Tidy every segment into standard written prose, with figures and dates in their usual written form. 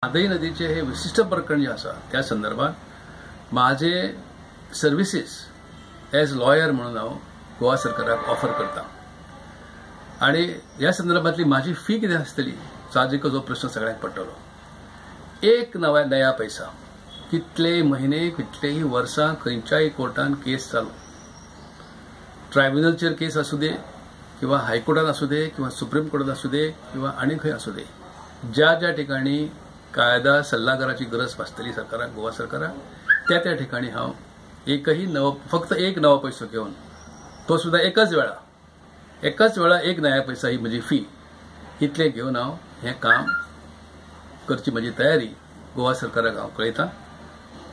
म्हादय नदीचे हे विशिश्ट प्रकरण जे आसा त्या संदर्भात माझे सर्विसीस एज लॉयर म्हणून हांव गोवा सरकाराक ऑफर करता आनी ह्या संदर्भातली म्हाजी फी कितें आसतली साहजिकच हो प्रश्न सगळ्यांक पडटलो. एक नव्या नया पैसा कितलेय म्हयने कितलेय वर्सां खंयच्याय कोर्टान केस चालू, ट्रायब्युनलचेर केस आसूं दे किंवा हायकोर्टान आसूं दे किंवा सुप्रीम कोर्टान आसूं दे किंवा आनी खंय आसूं दे, ज्या ज्या ठिकाणी कायदा सल्लागाराची गरज भासतली सरकाराक, गोवा सरकाराक, त्या त्या ठिकाणी हांव एकही नवो फक्त एक नवो पैसो घेवन तो सुद्दां एकाच वेळा एक नया पैसा ही म्हजी फी इतले घेवन हांव हें काम करची म्हजी तयारी गोवा सरकाराक हांव कळयतां.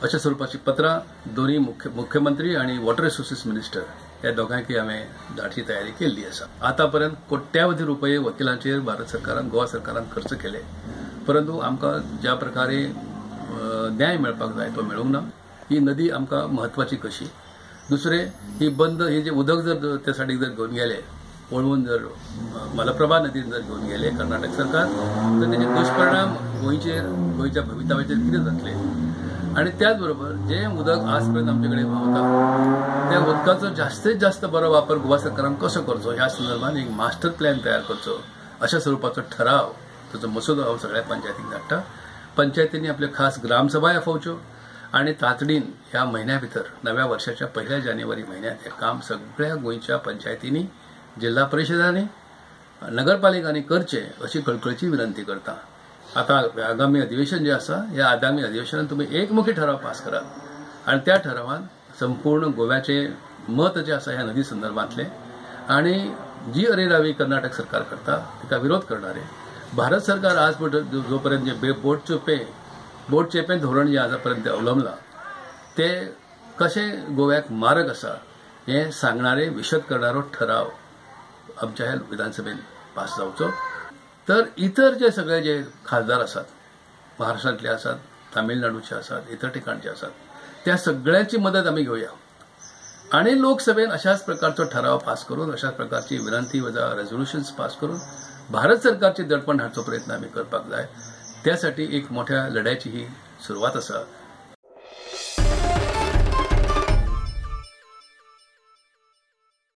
अशा स्वरुपाची पत्रां दोनूय मुख्यमंत्री आनी वॉटर रिसोर्सीस मिनिस्टर ह्या दोगांयकय हांवें धाडची तयारी केल्ली आसा. आतां पर्यंत कोट्यावधी रुपये वकिलांचेर भारत सरकारान, गोवा सरकारान खर्च केले, परंतु आमकां ज्या प्रकारे न्याय मेळपाक जाय तो मेळूंक ना. ही नदी आमकां म्हत्वाची कशी, दुसरें ही बंद ही जे उदक जर त्या सायडीक जर घेवन गेले वळवून जर मलप्रभा नदीन जर घेवन गेले कर्नाटक सरकार तर तेजे दुश्परिणाम गोंयचेर, गोंयच्या भवितव्याचेर कितें जातले. आनी त्याच बरोबर जें उदक आज पर्यंत आमचे कडेन व्हांवता त्या उदकाचो जास्तीत जास्त बरो वापर गोवा सरकारान कसो करचो ह्या संदर्भात एक मास्टर प्लॅन तयार करचो अशा स्वरुपाचो ठराव ताचो मसुदो हांव सगळ्या पंचायतींक धाडटा. पंचायतींनी आपल्यो खास ग्रामसभाय आफोवच्यो आनी तातडीन ह्या म्हयन्या भितर नव्या वर्साच्या 1 जानेवारी म्हयन्यांत हें काम सगळ्या गोंयच्या पंचायतींनी, जिल्हा परिशदांनी, नगरपालिकांनी करचें अशी कळकळची विनंती करता. आतां आगामी अधिवेशन जें आसा ह्या आगामी अधिवेशनात तुमी एकमुखी ठराव पास करात आनी त्या ठरावान संपूर्ण गोव्याचें मत जें आसा ह्या नदी संदर्भांतलें आनी जी अरेरावी कर्नाटक सरकार करता तिका विरोध करणारे भारत सरकार आज जो पर्यंत जे बोट चेपें धोरण जें आतां पर्यंत अवलंबलां तें कशें गोव्याक मारक आसा हें सांगणारे विशद करणारो ठराव आमच्या ह्या विधानसभेन पास जावचो. तर इतर जे सगळे जे खासदार आसात, महाराष्ट्रांतले आसात, तामिळनाडूचे आसात, इतर ठिकाणचे आसात, त्या सगळ्यांची मदत आमी घेवया आनी लोकसभेन अशाच प्रकारचो ठराव पास करून अशाच प्रकारची विनंती वजा रेजोल्युशन्स पास करून भारत सरकारचे दडपण हाडचो प्रयत्न आमी करपाक जाय. त्यासाठी एक मोठ्या लढ्याची ही सुरवात आसा.